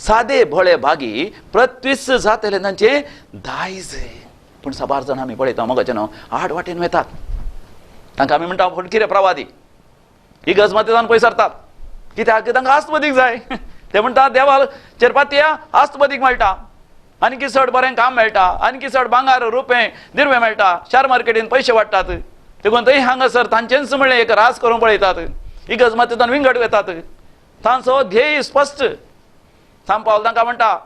सादे भोळे भागी प्रत्वीस जातले तांचे दायज. पूण साबार जाण आमी पळयता मोगाचे न्हू आड वाटेन वेतात. तांकां आमी म्हणटा फटकिरे प्रवादी, इगर्ज मातयेंतल्यान पयस सरतात. कित्याक? तांकां आस्त बदीक जाय. ते म्हणटा देवाचेर पातया आस्त बदीक मेळटा, आनी चड बरें काम मेळटा, आनी चड भांगार रुपें दिरवें मेळटा, शेअर मार्केटीन पयशे वाडटात. देखून थंय हांगासर तांचेंच म्हणलें एक रास करूंक पळयतात. इगर्ज मातयेंतल्यान विंगड वेतात. तांचो ध्येय स्पश्ट. सांत पावल तांकां म्हणटा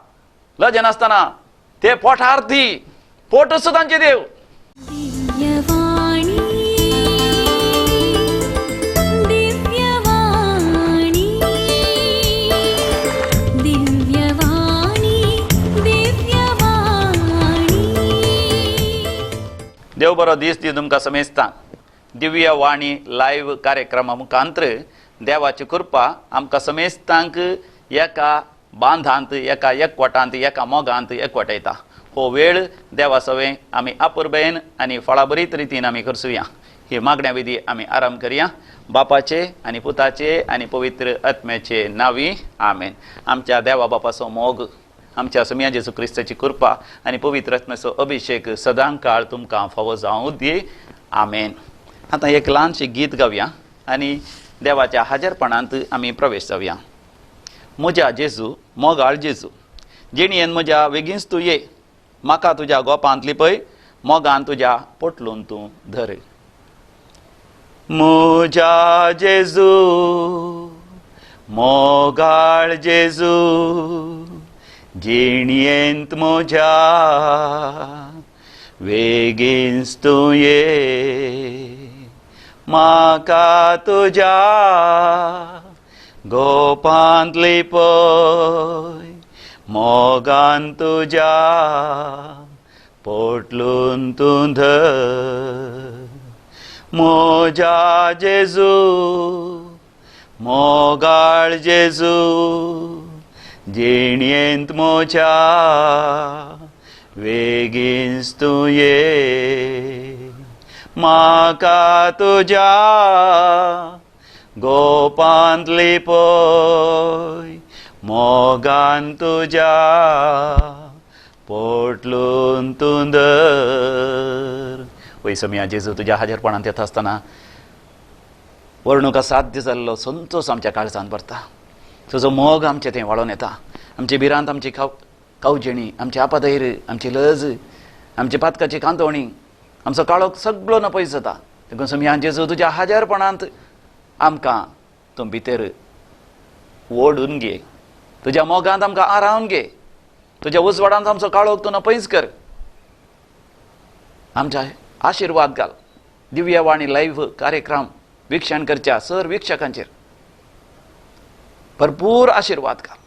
लजनासतना ते पोटार्थी, पोटच तांचे देव. दिव्यवाणी, दिव्यवाणी, दिव्यवाणी, दिव्यवाणी. देव बरो दीस दी तुमकां समेस्तांक. दिव्य वाणी लायव्ह कार्यक्रमा मुखांत्र देवाची कृपा आमकां समेस्तांक एका बांधांत, एका एकवटांत, एका मोगांत एकवटायता. हो वेळ देवा सवें आमी आपुरबेन आनी फळाबरीत रितीन आमी करसुया ही मागण्या विधी आमी आराम करया. बापाचे आनी पुताचे आनी पवित्र आत्म्याचे नावी, आमेन. आमच्या देवा बापाचो मोग, आमच्या समिया जेजू क्रिस्ताची कृपा आनी पवित्र आत्म्याचो अभिषेक सदां काळ तुमकां फावो जावं दी. आमेन. आतां एक ल्हानशें गीत गावया आनी देवाच्या हाजरपणांत आमी प्रवेश जावया. म्हज्या जेजू, मोगाळ जेजू, जिणयेन म्हज्या वेगींच तूं ये, म्हाका तुज्या गोपांत लिपय, मोगान तुज्या पोटलून तूं धर. म्हज्या जेजू, मोगाळ जेजू, जिणयेंत म्हज्या वेगींच तूं ये, म्हाका तुज्या गोपांत लिपय, मोगान तुज्या पोटलून तूं धर. म्हज्या जेजू, मोगाळ जेजू, जिणयेंत म्हज्या वेगींच तूं ये, म्हाका तुज्या गोपांत लिपय, मोगान तुज्या पोटलून तूं धर. वय समिया जेजू, तुज्या हाजेरपणांत येता आसतना वर्णूक असाध्य जाल्लो संतोश आमच्या काळजांत भरता. तुजो मोग आमचें थंय वाळोन येता. आमची भिरांत, आमची कावजेणी, आमची आपाधैर्य, आमची लज, आमची पातकाची कांतवणी, आमचो काळोख सगळो ना पयस जाता. देखून समिया जेजू, तुज्या हाजेरपणांत आमकां तूं भितर ओडून घे. तुज्या मोगांत आमकां आरावन घे. तुज्या उजवाडांत आमचो काळोख तूं पयस कर. आमच्या आशिर्वाद घाल. दिव्यवाणी लायव्ह कार्यक्रम वीक्षण करच्या सर वीक्षकांचेर भरपूर आशिर्वाद घाल.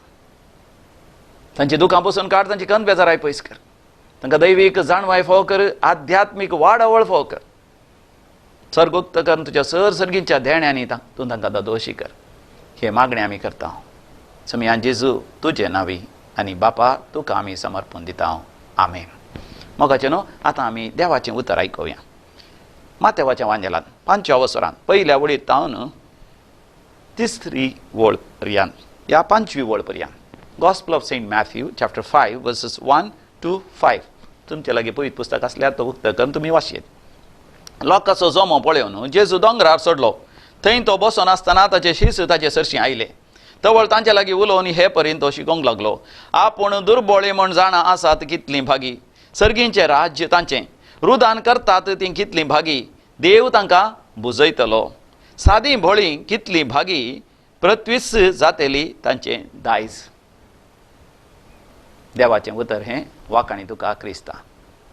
तांची दुखां पसून काड, तांची कन बेजाराय पयस कर, तांकां दैवीक जाणवाय फावो कर, आध्यात्मीक वाडावळ फावो कर. सर्गोक्त कर तुज्या सर सर्गींच्या देण्यांनी तूं तांकां दादोशी कर. हे मागणें आमी करता समिया जेजू तुजे नावी आनी बापा तुका आमी समर्पण दिता. आमेन. मोगाचें न्हू, आतां आमी देवाचें उतर आयकुया. मातेवाच्या वांजेलान पांचव्या वसरान पयल्या वळीत तावन तिसरी वळ पर्यंत या पांचवी वळ पर्यंत. Gospel of Saint Matthew, chapter 5, verses 1 to 5. तुमचे लागीं पवित्र पुस्तक आसल्यार तो उक्तो करून तुमी वाचयेत. लोकांचो जमो पळोवन जेजू दोंगरार चडलो. थंय तो बसोन आसतना ताचे शिस ताचे सरशीं आयले. तवळ तांचे लागीं उलोवन हे परीन तो शिकोवंक लागलो. आपूण दुर्बोळी म्हण जाणा आसात कितलीं भागी, सर्गींचें राज्य तांचें. रुदान करतात तीं कितलीं भागी, देव तांकां बुजयतलो. सादी भोळी कितली भागी, पृथ्वीस जातेली तांचें दायज. देवाचें उतर हें वाकाणी तुका क्रिस्ता.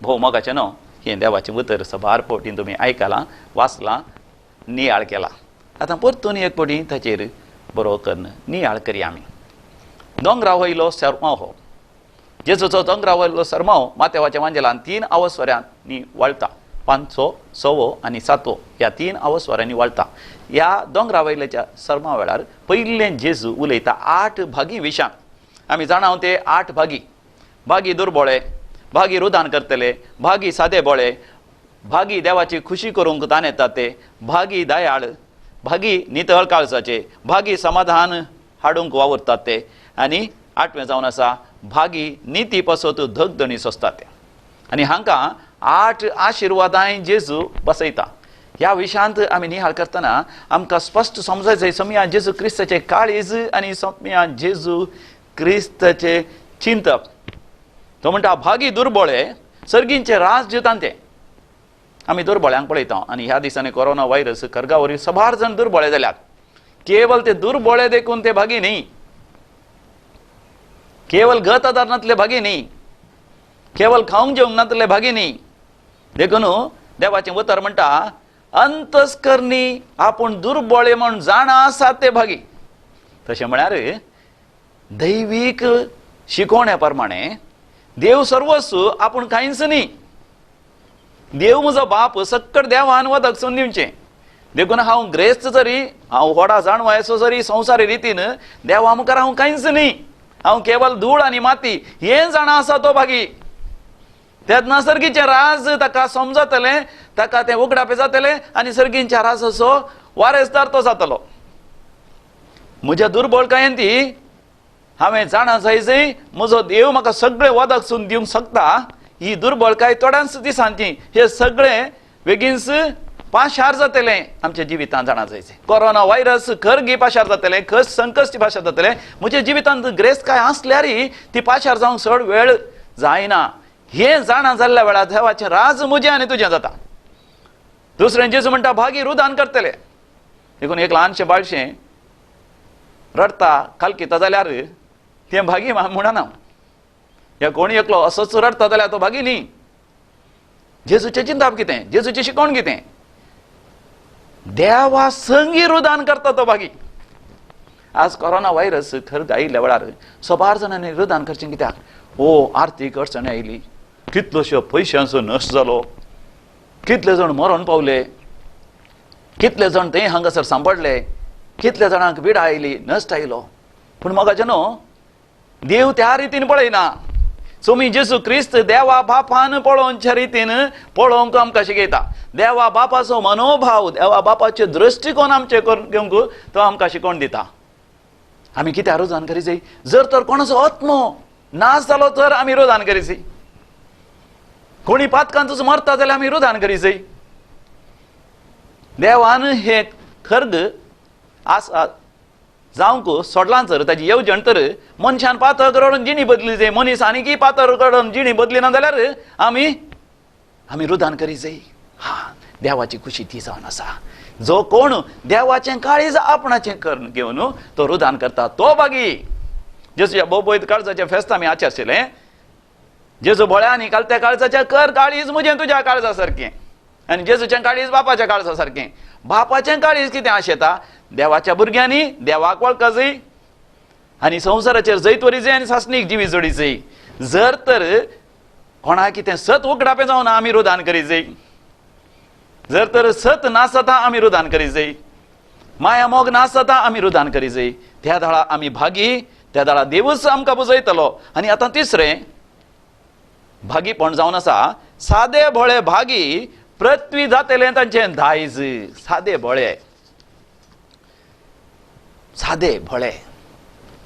भोव मोगाचें न्हू, हें देवाचें उतर सबार फावटीन तुमी आयकलां, वाचलां, नियाळ केला. आतां परतून एक फावटी ताचेर बरो करून नियाळ करया आमी. दोंगरा वयलो सरमाव हो जेजूचो. दोंगरा वयलो सरमाव मातेवाच्या वांजेलान तीन आवस्वऱ्यांनी वळटा. पांचवो, सवो आनी सातवो ह्या तीन आवस्वऱ्यांनी वळटा. ह्या दोंगरा वयल्याच्या सरमा वेळार पयलें जेजू उलयता आठ भागी विशान. आमी जाणा ते आठ भागी. भागी दुर्बोळे, भागी रुदान करतले, भागी सादे बोळे, भागी देवाची खुशी करूंक ताण येतात ते, भागी दयाळ, भागी नितळ काळजाचे, भागी समाधान हाडूंक वावुरतात ते आनी आठवें जावन आसा भागी निती पासत धगधणी सोंसता ते. आनी हांकां 8 आशिर्वादांय जेजू बसयता. ह्या विशयांत आमी निहाळ करतना आमकां स्पश्ट समजाय जाय सोमया जेजू क्रिस्ताचें काळीज आनी सोमया जेजू क्रिस्ताचें चिंतप. तो म्हणटा भागी दुर्बळे सर्गींचें राज्य तांचें. आमी दुर्बळ्यांक पळयता आनी ह्या दिसांनी कोरोना व्हायरस खरगा वरवीं सबार जाण दुर्बळे जाल्यात. केवल ते दुर्बळे देखून ते भागी न्ही, केवल गत आदार नातले भागी न्ही, केवल खावंक जेवंक नातले भागी न्ही. देखून देवाचें उतर म्हणटा अंतस्करणी आपूण दुर्बळे म्हूण जाणा आसा ते भागी. तशें म्हळ्यार दैवीक शिकोवण्या प्रमाणे देव सर्वस्व आपूण कांयच न्ही. देव म्हजो बाप सक्कड देवान वदक सोन दिवचें. देखून हांव ग्रेस्त जरी हांव व्हडा जाणवायचो जरी संवसारी रितीन देवा मुखार हांव कांयच न्ही, हांव केवल धूळ आनी माती हें जाणा आसा तो भागी. तेन्ना सर्गीचें राज ताका समजतलें, ताका तें उगडापें जातलें आनी सर्गींच्या राजाचो वारेसदार तो जातलो. म्हज्या दुर्बळकायेन ती हांवें जाणा जाय जंय म्हजो देव म्हाका सगळें वदक सून दिवंक शकता. ही दुर्बळकाय थोड्यांच दिसांची हे सगळें बेगीनच पाशार जातलें आमच्या जिवितांत जाणा जायचें. कोरोना व्हायरस खरगी पाशार जातलें, खर संकश्ट पाशार जातलें. म्हज्या जिवितांत ग्रेस काय आसल्यार ती पाशार जावंक चड वेळ जायना. हें जाणा जाल्ल्या वेळार देवाचें राज म्हजें आनी तुजें जाता. दुसरें जेजू म्हणटा भागी रुदान करतले. देखून एक ल्हानशें बाळशें रडटा कालकिता जाल्यार तें भागी म्हणना. ह्या कोणी एकलो असोच रडटा जाल्यार तो भागी न्ही. जेजूचें चिंतप कितें, जेजूचें शिकोवण कितें, देवा संगी रुदान करता तो भागी. आज कोरोना व्हायरस खर आयिल्ल्या वेळार सबार जाणांनी रुदान करचें कित्याक? ओ आर्थीक अडचणी आयली, कितलोश्यो पयशांचो नश्ट जालो, कितले जाण मरण पावले, कितले जाण थंय हांगासर सांपडले, कितले जाणांक बिडा आयली, नश्ट आयलो. पूण मोगाचें न्हू देव त्या रितीन पळयना. सोमी जेजू क्रिस्त देवा बापान पळोवच्या रितीन पळोवंक आमकां शिकयता. देवा बापाचो मनोभाव, देवा बापाचे दृश्टिकोन आमचे करून घेवंक तो आमकां शिकोवन दिता. आमी कित्याक रोजान करी जाय? जर तर कोणाचो आत्मो नाश जालो तर आमी रोजान करी जाय. कोणी पातकांतूच मरता जाल्यार आमी रोजान करी जाय. देवान हे खर्ग आसा जावंक सोडलां जर ताजी येवजण तर मनशान पातळ करून जिणी बदली जाय. मनीस आनीकय पातळ करून जिणी बदली ना जाल्यार आमी आमी रुदान करी जाय. हा, देवाची खुशी ती जावन आसा. जो कोण देवाचें काळीज आपणाचें करून घेवन तो रुदान करता तो बागी. जेजूच्या बोबोयत काळजाचें फेस्त आमी आचरशिलें. जेजू भोळ्यांनी काल त्या काळजाचें कर काळीज म्हजें तुज्या काळजा सारकें आनी जेजूचें काळीज बापाच्या काळजा सारकें. बापाचें काळीज कितें आशेता? देवाच्या भुरग्यांनी देवाक वळखा जाय आनी संवसाराचेर जैत वरी जाय आनी सासणीक जिवी जोडी जाय. जर तर कोणाक कितें सत उगडापें जावना आमी रुदान करी जाय. जर तर सत नासता आमी रुदान करी जाय. माया मोग नासता आमी रुदान करी जाय. त्या दाळा आमी भागी, त्या दाळा देवूच आमकां पुजयतलो. आनी आतां तिसरें भागीपण जावन आसा सादे भोळे भागी पृथ्वी जातलें तांचें दायज. सादे भोळे, सादे भोळे,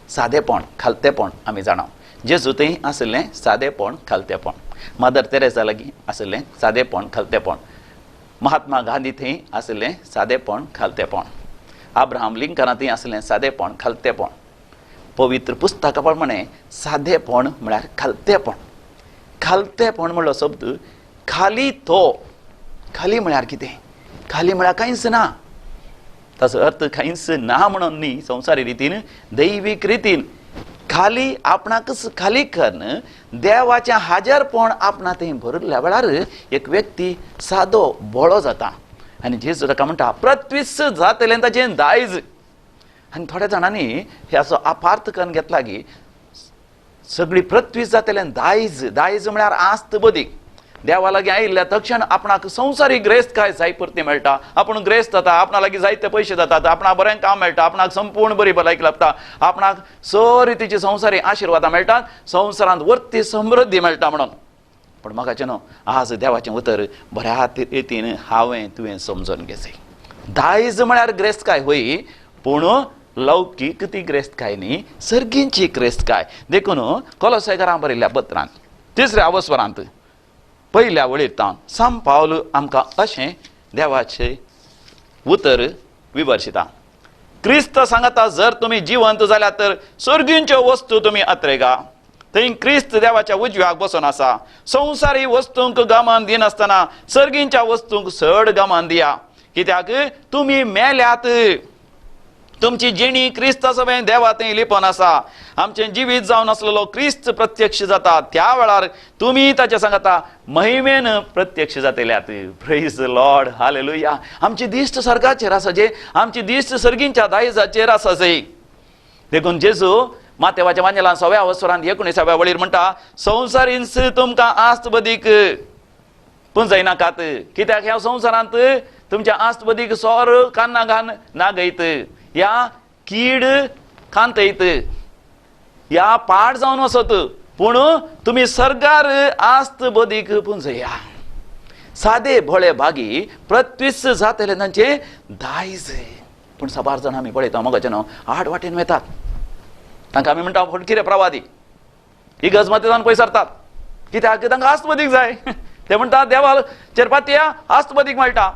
सादेपण खालतेपण आमी जाणा. जेजू थंय आशिल्लें सादेपण खालतेपण, मदर तेरेसा लागीं आशिल्लें सादेपण खालतेपण, महात्मा गांधी थंय आशिल्लें सादेपण खालतेपण, अब्राहम लिंकना थंय आशिल्लें सादेपण खालतेपण. पवित्र पुस्तका प्रमाणे सादेपण म्हळ्यार खालतेपण. खालतेपण म्हणलो शब्द खाली तो, खाली म्हळ्यार कितें? खाली म्हळ्यार कांयच ना. ताचो अर्थ कांयच ना म्हणून न्ही, संवसारी रितीन दैवीक रितीन खाली आपणाकच खाली करून देवाचें हाजरपण आपणा थंय भरिल्ल्या वेळार एक व्यक्ती सादो भोळो जाता. आनी जेजू ताका म्हणटा पृथ्वीच जातलें ताचें दायज. आनी थोड्या जाणांनी ह्याचो अपार्थ करून घेतला की सगळी पृथ्वी जातलें दायज. दायज म्हळ्यार आस्त बदीक. देवा लागीं आयिल्ल्या तक्षण आपणाक संवसारी ग्रेस्त काय जाय पुरती मेळटा. आपूण ग्रेस्त जाता, आपणा लागीं जायते पयशे जातात, आपणाक बरें काम मेळटा, आपणाक संपूर्ण बरी भलायकी लागता, आपणाक स रितीची संवसारी आशिर्वादां मेळटात, संवसारांत वर्ती समृद्धी मेळटा म्हणून. पूण म्हाका न्हू आज देवाचें उतर बऱ्या रितीन हांवें तुवें समजून घेवचें. दायज म्हळ्यार ग्रेस्त काय होय, पूण लौकीक ती ग्रेस्तकाय न्ही, सर्गींची ग्रेस्तकाय. देखून कोलोसायकारां बरयल्ल्या पत्रांत तिसऱ्या अवस्वरांत पयल्या वळीर सांत पावल आमकां अशें देवाचें उतर विवर्शिता. क्रिस्त सांगता, जर तुमी जिवंत जाल्यार तर सर्गींच्यो वस्तू तुमी अत्रेगा. थंय क्रिस्त देवाच्या उजव्याक बसून आसा. संवसारी वस्तूंक गमन दिनासतना सर्गींच्या वस्तूंक चड गमन दिया, कित्याक तुमी मेल्यात. तुमची जिणी क्रिस्ता सवें देवा थंय लिपोन आसा. आमचें जिवीत जावन आसलेलो क्रिस्त प्रत्यक्ष जाता त्या वेळार तुमी ताच्या सांगता महिमेन प्रत्यक्ष जातल्यात. Praise Lord, hallelujah. आमची दिश्ट सर्गाचेर आसा जे, आमची दिश्ट सर्गींच्या दायजाचेर आसा जे. देखून जेजू मातेवाच्या वांजेलान सव्या वसरांत 19व्या वळीर म्हणटा, संवसारींस तुमकां आस्त बदीक पुंजयनाकात, कित्याक ह्या संवसारांत तुमच्या आस्त बदीक सोर कान्ना घान नागयत, ह्या कीड खांतयत, ह्या पाड जावन वसत, पूण तुमी सर्गार आस्त बदीक पुंजया. सादे भोळे भागी प्रत्वीस जातले तांचे दायज. पूण साबार जाण आमी पळयता मोगाचे न्हू आड वाटेन वेतात. तांकां आमी म्हणटा फटकिरे प्रवादी, इगर्ज माती जावन पयस सरतात, कित्याक तांकां आस्त बदीक जाय. ते म्हणटात देवाल चेरपातया आस्त बदीक मेळटा,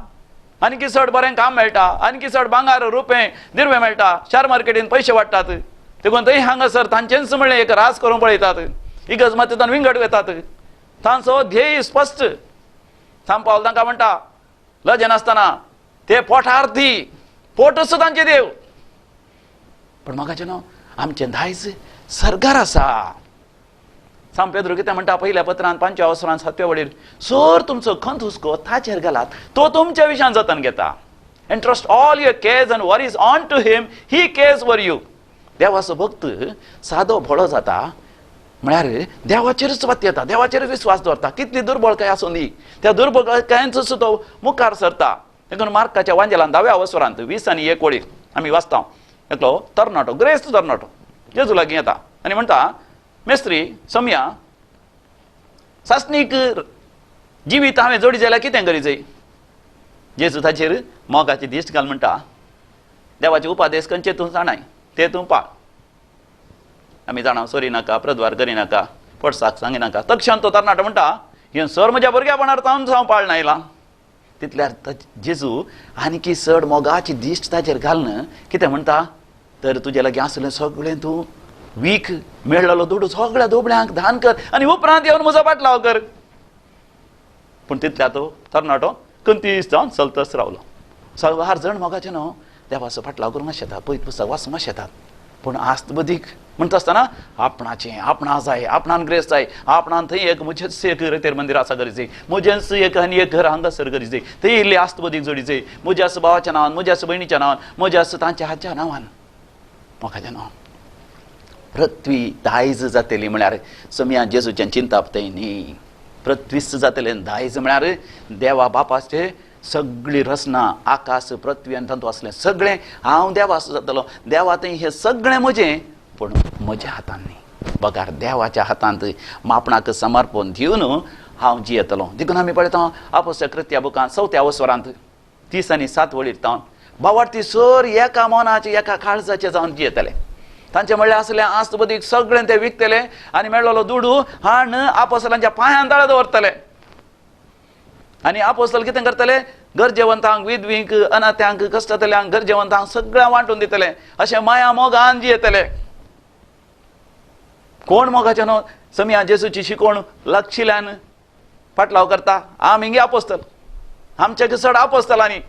आनी चड बरें काम मेळटा, आनी चड भांगार रुपें दिरवें मेळटा, शेअर मार्केटीन पयशे वाडटात. देखून थंय हांगासर तांचेंच म्हणलें एक राज करूंक पळयतात, इगर्ज मातींतल्यान विंगड वेतात. तांचो ध्येय स्पश्ट. सांत पावल तांकां म्हणटा लजनासतना ते पोटार्थी, पोटच तांचे देव. पण म्हाका न्हू आमचें दायज सर्गार आसा. सांत पेद्रू कितें म्हणटा पयल्या पत्रान 5व्या वसरान 7व्या वळीर, सर तुमचो खंत हुस्को ताचेर घालात, तो तुमच्या विशयान जतन घेता. Entrust all your cares and worries on to him, he cares for you. देवाचो भक्त सादो भोळो जाता म्हळ्यार देवाचेरच वात येता, देवाचेर विस्वास दवरता. कितली दुर्बळकाय आसूं दी, त्या दुर्बळकायेंतच तो मुखार सरता. देखून मार्काच्या वांजेलान 10व्या वसरांत 20 आनी 1 वळीर आमी वाचता, एकलो तरणाटो, ग्रेस्त तरणाटो जेजू लागीं येता आनी म्हणटा, मेस्त्री समया सासणीक जिवीत हांवें जोडी जाल्यार कितें करी जाय? जेजू ताचेर मोगाची दिश्ट घाल म्हणटा, देवाचे उपादेश खंयचे तूं जाणाय ते तूं पाळ. आमी जाणा सोरी नाका, प्रद्वार करिनाका, फटसाक सांगिनाका. तक्षण तो तरणाटो म्हणटा, हें सर म्हज्या भुरग्यापणार तावन हांव पाळना आयला. तितल्यार जेजू आनीकी चड मोगाची दिश्ट ताचेर घालून कितें म्हणटा, तर तुजे लागीं आसलें सगळें तूं वीक, मेळ्ळलो दुडू सगळ्या दुबळ्यांक दान कर आनी उपरांत येवन म्हजो पाटलाव कर. पूण तितल्या तो तरणाटो कंतीस जावन चलतच रावलो. सवार जण मोगाचें न्हू देवाचो फाटलाव करूंक आशेतात, पयत पुस्तक वाचूंक आशेतात, पूण आस्त बदीक म्हणटा आसतना आपणाचें आपणा जाय, आपणान ग्रेस जाय, आपणान थंय एक म्हजेच एक रेतेर मंदिर आसा गरजे, म्हजेंच एक आनी एक घर हांगासर गरजे, थंय इल्ली आस्त बदीक जोडीचे, म्हज्याच भावाच्या नांवान, म्हज्याच भयणीच्या नांवान, म्हज्याच तांच्या हाच्या नांवान. मोगाचें न्हू पृथ्वी दायज जातली म्हळ्यार समया जेजूचें चिंताप थंय न्ही, पृथ्वीच जातलें दायज म्हळ्यार देवा बापाचे सगळी रचना, आकाश पृथ्वी आनी तातूंत आसलें सगळें हांव देवाचो जातलो. देवा थंय हें सगळें म्हजें, पूण म्हज्या हातान न्ही, बगार देवाच्या हातांत आपणाक समर्पण दिवन हांव जियेतलो. देखून आमी पळयता आपोस कृत्या बुकांत 4थ्या वसरांत 30 आनी 7 वळीर तावन बावार्थी सर एका मनाचे एका काळजाचे जावन जियेतले. तांचे म्हणल्यार आसलें आस्त बदीक सगळें ते विकतले आनी मेळ्ळलो दुडू हाण आपोसलांच्या पांयान ताळे दवरतले. आनी आपोसल कितें करतले, गरजेवंतांक, विधवींक, अनाथ्यांक, कश्टतल्यांक, गरजेवंतांक सगळ्यांक वांटून दितले. अशें माया मोगान जियेतले. कोण मोगाचे न्हू समया जेजूची शिकवण लक्षिल्यान पाटलाव करता. आमी गे आपोस्तल, आमच्या चड आपोस्तलांनी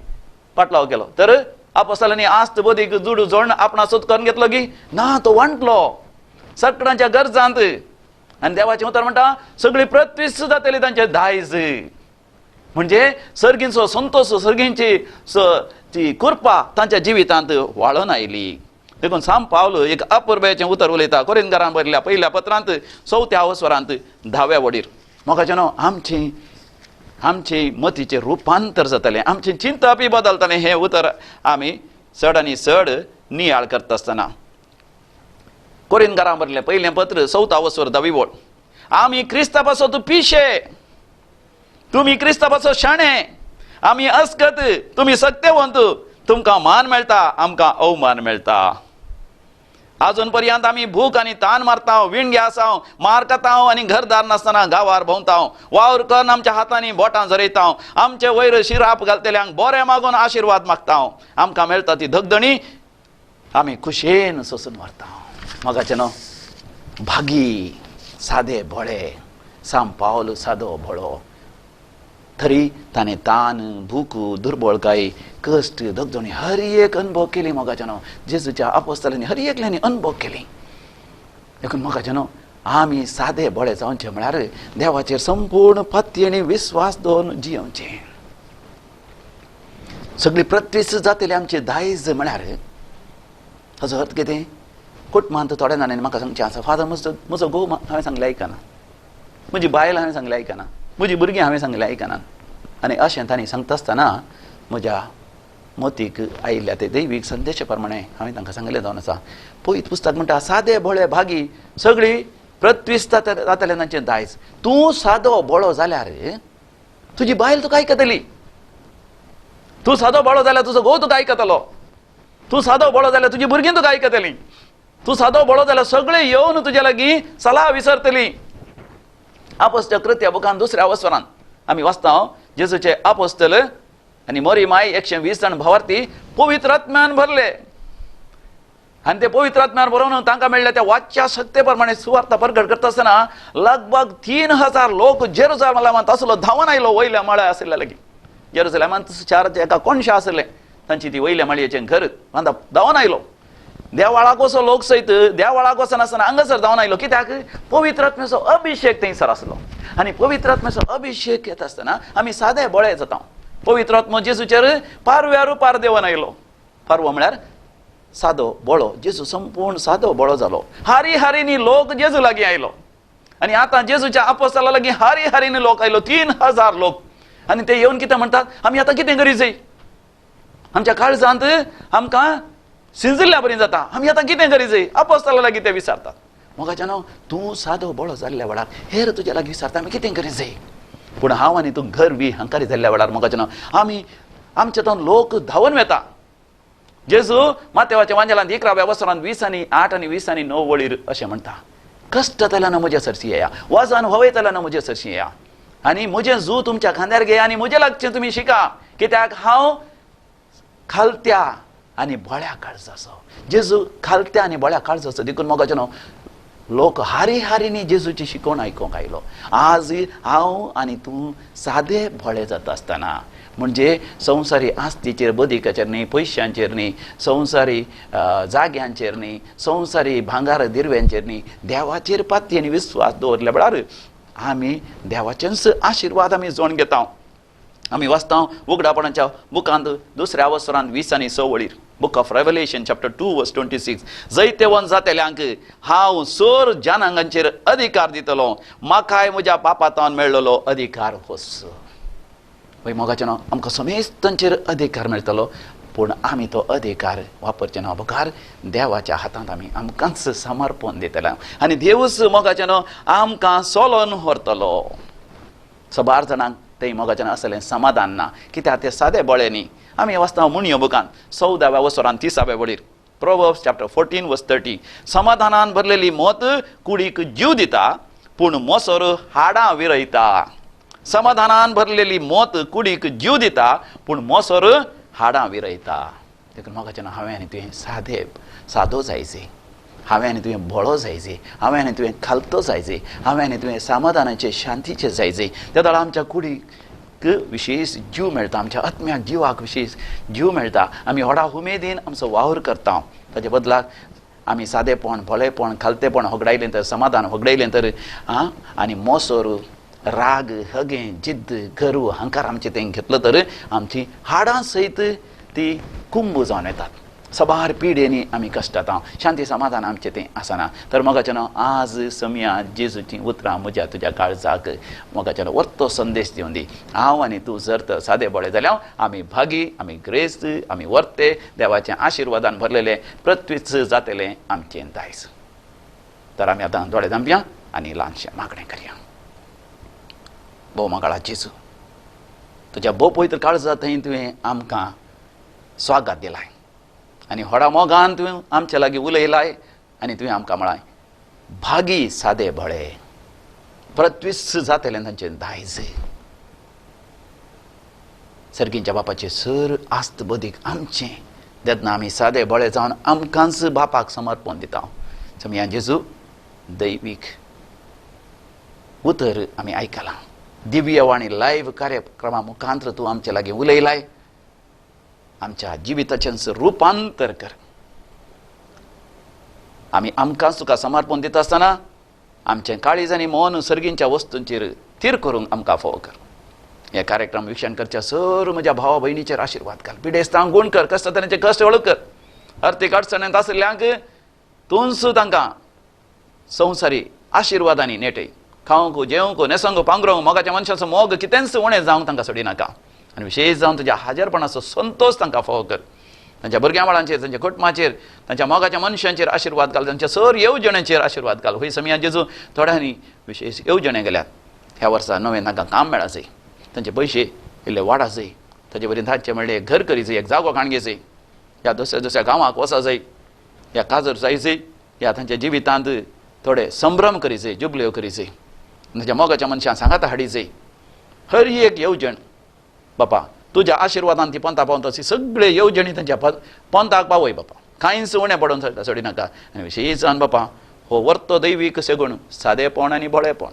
पाटलाव केलो तर आपोस्तलांनी आस्त बदीक दुडू जोडून आपणा सोद करून घेतलो की ना, तो वांटलो सगळ्यांच्या गरजांत. आनी देवाचें उतर म्हणटा सगळी पृथ्वी जातली तांचे दायज. म्हणजे सर्गींचो संतोष, सर्गींची ती कृपा तांच्या जिवितांत वाळोन आयली. देखून सांत पावल एक अपुरबायेचें उतर उलयता कोरिंदकारां बरयल्ल्या पयल्या पत्रांत 4थ्या वसरांत 10व्या वडीर. मोगाचें न्हू आमचें आमचे मतीचें रुपांतर जातलें, आमचें चिंतपय बदलतलें. हें उतर आमी चड आनी चड नियाळ करता आसतना कोरिंदकारां बरयल्लें पयलें पत्र 4था वसर 10वी वळ, आमी क्रिस्ता पासत पिशे, तुमी क्रिस्ता पासत शाणे, आमी अस्कत, तुमी सक्तेवंत, तुमकां मान मेळटा, आमकां अवमान मेळटा. अजून पर्यंत आमी भूक आनी तान मारता, विणगे आसा, मार खाता आनी घरदार नासतना गांवार भोंवता, वावर करून आमच्या हातांनी बोटां झरयता, आमचे वयर शिराप घालतल्यांक बरें मागून आशिर्वाद मागता, आमकां मेळटा ती धगधणी आमी खुशेन सोसून व्हरता. मोगाचें न्हू, भागी सादे भोळे, साम पावल सादो भोळो, तरी ताणें तान, भूक, दुर्बळकाय, कश्ट, धगधणी हर एक अनुभव केली. मोगाचें न्हू, जेजूच्या आपोस्तालांनी हर एकल्यांनी अनुभव केली. देखून मोगाचें न्हू, आमी सादे भोळे जावचे म्हळ्यार देवाचेर संपूर्ण पत्ती आनी विस्वास दवरून जियोवचें. सगळी प्रत्तीस जातली आमची दायज म्हळ्यार ताजो अर्थ कितें? कुटुंबांत थोड्या जाणांनी म्हाका सांगचें आसा, फादर म्हजो घोव हांवें सांगलें आयकना, म्हजी बायल हांवें सांगलें आयकना, म्हजी भुरगीं हांवें सांगलें आयकना. आनी अशें तांणी सांगता आसतना म्हज्या मोतीक आयिल्ल्या ते दैवीक संदेशा प्रमाणे हांवें तांकां सांगलें जावन आसा. पवित्र पुस्तक म्हणटा सादे भोळे भागी सगळी पृथ्वीस जातलें तांचें दायज. तूं सादो भोळो जाल्यार तुजी बायल तुका आयकतली, तूं सादो भोळो जाल्यार तुजो घोव तुका आयकतलो, तूं सादो भोळो जाल्यार तुजी भुरगीं तुका आयकतली, तूं सादो भोळो जाल्यार सगळें येवन तुज्या लागीं सलाह विसरतली. आपोस्तल कृत्या बुकान दुसऱ्या अवसरान आमी वाचता, जेजूचे आपोस्तल आनी मोरी माय 120 जाण भावार्थी पवित्र आत्म्यान भरले आनी ते पवित्र आत्म्यान भरोवन तांकां मेळ्ळ्या त्या वाच्या शक्ते प्रमाणे सुवार्ता प्रगट करता आसतना लगभग 3000 लोक जेरुजलेमांत आसलो धांवन आयलो वयल्या माळ्या आशिल्ल्या लागीं. जेरुजलेमांत शाराच्या एका कोनशा आशिल्लें तांची ती वयल्या माळयेचें घर, धांवन आयलो. देवाळाक वचो लोक सयत देवाळाक वचनासतना हांगासर धांवन आयलो. कित्याक? पवित्र आत्म्याचो अभिशेक थंयसर आसलो. आनी पवित्र आत्म्याचो अभिशेक येता आसतना आमी सादे बळे जाता. पवित्र आत्मो जेजूचेर पारव्या रुपार देवन आयलो. पारवो म्हळ्यार सादो बळो. जेजू संपूर्ण सादो बळो जालो. हारी हारीनी लोक जेजू लागीं आयलो आनी आतां जेजूच्या आपोस्ताला लागीं हारी हारीनी लोक आयलो, 3000 लोक. आनी ते येवन कितें म्हणटात, आमी आतां कितें करी जाय, आमच्या काळजांत आमकां सिंजिल्ल्या बरी जाता, आमी आतां कितें करी जाय, आपोस्ताला लागीं ते विचारतात. मोगाचें न्हू, तूं सादो बळो जाल्ल्या वेळार हेर तुज्या लागीं विचारता आमी कितें करी जाय, पूण हांव आनी तूं गरवी हंकारी जाल्ल्या वेळार मोगाचें न्हू आमी आमच्या तो लोक धांवन वेता. जेजू मातेवाच्या वांजेलांत 11व्या वसरांत 20 आनी 8 आनी 20 आनी 9 वळीर अशें म्हणटा, कश्ट जाल्यार म्हज्या सरशी येया, वजन व्हवयतल्यान म्हजे सरशी येया, आनी म्हजें जू तुमच्या खांद्यार घेया आनी म्हजें लागचें तुमी शिका, कित्याक हांव खालत्या आनी बळ्या काळजाचो. जेजू खालत्या आनी बळ्या काळजाचो. देखून मोगाचें न्हू, लोक हारी हारीनी जेजूची शिकवण आयकूंक आयलो. आज हांव आनी तूं सादे भोळे जाता आसतना म्हणजे संवसारी आस्तीचेर, बदिकाचेर न्ही, पयशांचेर न्ही, संवसारी जाग्यांचेर न्ही, संवसारी भांगार दिरव्यांचेर न्ही, देवाचेर पाती आनी विस्वास दवरल्या वेळार आमी देवाचेच आशिर्वाद आमी जोण घेता. आमी वाचता उगडापणाच्या बुकांत दुसऱ्या अवसरांत 20 आनी 6 वळीर, book of Revelation chapter 2 verse 26, जैतेवन जातेल्यांक हांव सोर जनांगांचेर अधिकार दितलो, म्हाकाय म्हज्या बापातान मेळ्ळलो अधिकार होस. वय मोगाचें न्हू, आमकां समेस्तांचेर अधिकार मेळटलो, पूण आमी तो अधिकार वापरचे ना बगर देवाच्या हातांत आमी आमकांच समर्पण दितले आनी देवूच मोगाचें न्हू आमकां सोलोन व्हरतलो. सबार जाणांक थंय मोगाचें आसलें समाधान ना, कित्याक ते सादे बळे न्ही. आमी वाचता मुणयो बुकान 14व्या वसरान 30व्या वळीर, प्रोवर्ब्स चॅप्टर 14 वर्स 30, समाधानान भरलेली मत कुडीक जीव दिता, पूण मोसर हाडां विरयता. समाधानान भरलेली मत कुडीक जीव दिता, पूण मोसर हाडां विरयता. देखून मोगाचें न्हू, हांवें आनी तुवें सादे सादो जायचे, हांवें आनी तुवें भोळो जायचे, हांवें आनी तुवें खालतो जायचे, हांवें आनी तुवें समाधानाचे शांतीचे जायचे. त्या वेळार आमच्या कुडीक विशेश जीव मेळटा, आमच्या आत्म्याक जिवाक विशेश जीव मेळटा. आमी व्हडा उमेदीन आमचो वावर करता. ताचे बदलाक आमी सादेपण, भोळेपण, खालतेपण होगडायलें तर, समाधान होगडायलें तर आनी मोसोर, राग, हगें, जिद्द, गर्व, हंकार आमचें तें घेतलो तर आमची हाडां सयत ती कुंभ जावन येतात. सबार पिडेनी आमी कश्टाता, शांती समाधान आमचें तें आसना. तर मोगाचें न्हू, आज समया जेजूचीं उतरां म्हज्या तुज्या काळजाक मोगाचें न्हू वर्तो संदेश दिवन दी. हांव आनी तूं जर तर सादे बळे जाल्यार आमी भागी, आमी ग्रेस्त, आमी वर्ते देवाच्या आशिर्वादान भरलेले पृथ्वीच जातलें आमचें दायज. तर आमी आतां दोळे धांपया आनी ल्हानशें मागणें करया. भोव मोगाळा जेजू, तुज्या भोव पवित्र काळजा थंय तुवें आमकां स्वागत दिलाय आनी व्हडा मोगान तुवें आमच्या लागीं उलयलाय. आनी तुवें आमकां म्हळां भागी सादे भळे परत जातलें तांचें दायज. सर्गींच्या बापाचें सर आस्त बदीक आमचें तेन्ना आमी सादे बळे जावन आमकांच बापाक समर्पण दिता. समया जेजू दैवीक उतर आमी आयकलां. दिव्यवाणी लायव्ह कार्यक्रमा मुखांत्र तूं आमचे लागीं उलयलाय. आमच्या जिविताचें रुपांतर कर. आमी आमकांच तुका समर्पण दिता आसतना आमचें काळीज आनी मन सर्गींच्या वस्तूंचेर थीर करूंक आमकां फावो कर. हे कार्यक्रम विक्षण करच्या सर म्हज्या भावा भयणीचेर आशिर्वाद घाल. पिडेस्तांक गूण कर, कश्ट तांचे कश्ट वळख कर. अर्थीक अडचणेंत आशिल्ल्यांक तूंच तांकां संवसारी आशिर्वादांनी नेटय. खावंक जेवंक न्हेसोंक पांगरोंक मोगाच्या मनशाचो मोग कितेंच उणें जावंक तांकां सोडिनाका. आनी विशेश जावन तुज्या हाजरपणाचो संतोश तांकां फावो कर. तांच्या भुरग्यां बाळांचेर, तांच्या कुटुंबाचेर, तांच्या मोगाच्या मनशांचेर आशिर्वाद घाल. तांच्या सर येवजण्यांचेर आशिर्वाद घाल. हय समया जेजू थोड्यांनी विशेश येवजण्यो गेल्यात. ह्या वर्सा नवें तांकां काम मेळा जाय, तांचे पयशे इल्ले वाडा जाय, ताचे वरी तांचे म्हणलें एक घर करी जाय, एक जागो काणगे जाय, ह्या दुसऱ्या दुसऱ्या गांवाक वचा जाय, ह्या काजर जाय जाय, ह्या तांच्या जिवितांत थोडे संभ्रम करी जाय, जुबल्यो करी जाय, तांच्या मोगाच्या मनशां सांगाता हाडी जाय. हर एक येवजण बापा तुज्या आशिर्वादान ती पंता पावता अशी सगळे येवजणी तांच्या पंताक पावय बापा. कांयच उणें पडोवन सोडिनाका. आनी विशेश जावन बापा हो वर्तो दैवीक सगुण सादेपण आनी भोळेपण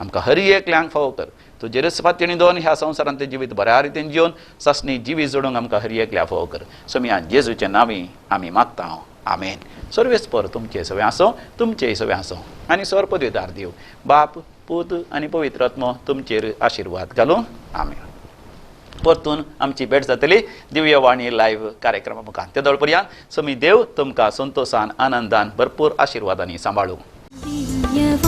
आमकां हर एकल्यांक फावो कर. तुजेरच फातिणी दोन ह्या संवसारांत जिवीत बऱ्या रितीन जिवन सासणी जिवीत जोडूंक आमकां हर एकल्या फावो कर. सोमया जेजूचे नांवी आमी मागता. आमेन. सर्वेस्पर तुमचे सगळें आसो, तुमचेय सगळें आसो आनी स्वर पदवीदार देव बाप पूत आनी पवित्र आत्मो तुमचेर आशिर्वाद घालूं. आमेन. परतून आमची भेट जातली दिव्यवाणी लायव्ह कार्यक्रमा मुखार. ते दोळ पर्यंत समी देव तुमकां संतोशान आनंदान भरपूर आशिर्वादांनी सांबाळूं. दिव्यवाणी.